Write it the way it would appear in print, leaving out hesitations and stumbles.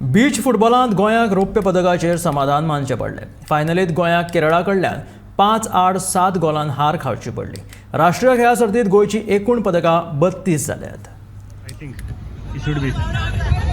Beach फुटबॉलांत गोंयाक रौप्य पदकाचेर समाधान मानचें पडलें. फायनलींत गोंयाक केरळा कडल्यान 5-8, 7 गोलान हार खावची पडली. राष्ट्रीय खेळा सर्तीत गोंयची एकूण पदकां 32 जाल्यात. I think it should be.